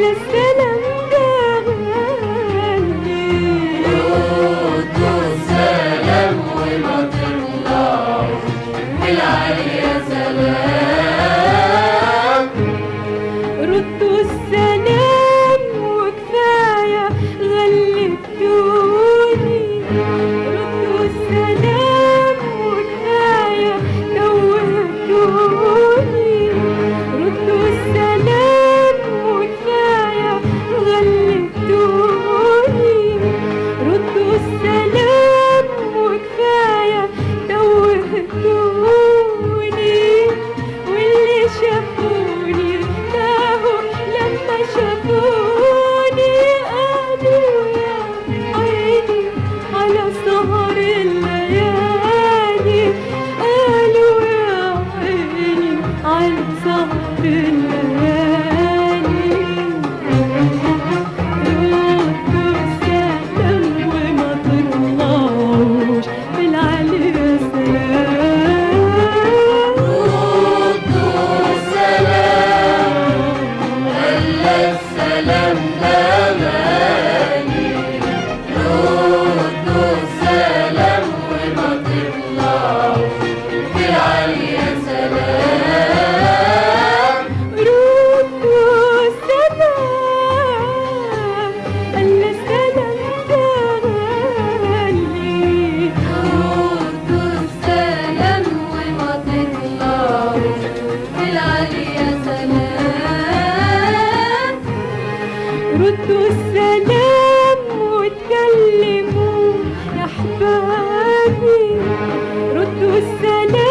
قال السلام ده غالي. ردوا السلام وما تطلعوش بالعالي يا سلام. ردوا السلام وكفاية غلبتوني، ردوا السلام وكفاية توهتوني، ردوا السلام وكفاية غلبتوني، ردوا السلام وكفاية توهتوني. واللي شافوني تاهوا لما شافوني، قالوا يا عيني على سهر الليالي، قالوا يا عيني على سهر الليالي. ردوا السلام وما تطلعوش بالعالي يا سلام. ردوا السلام قال السلام ده غالي. ردوا السلام وما تطلعوش بالعالي يا سلام. ردوا السلام قال السلام ده غالي. ردوا السلام وما تطلعوش بالعالي يا سلام. ردوا السلام واتكلموا يا احبابي، ردوا السلام.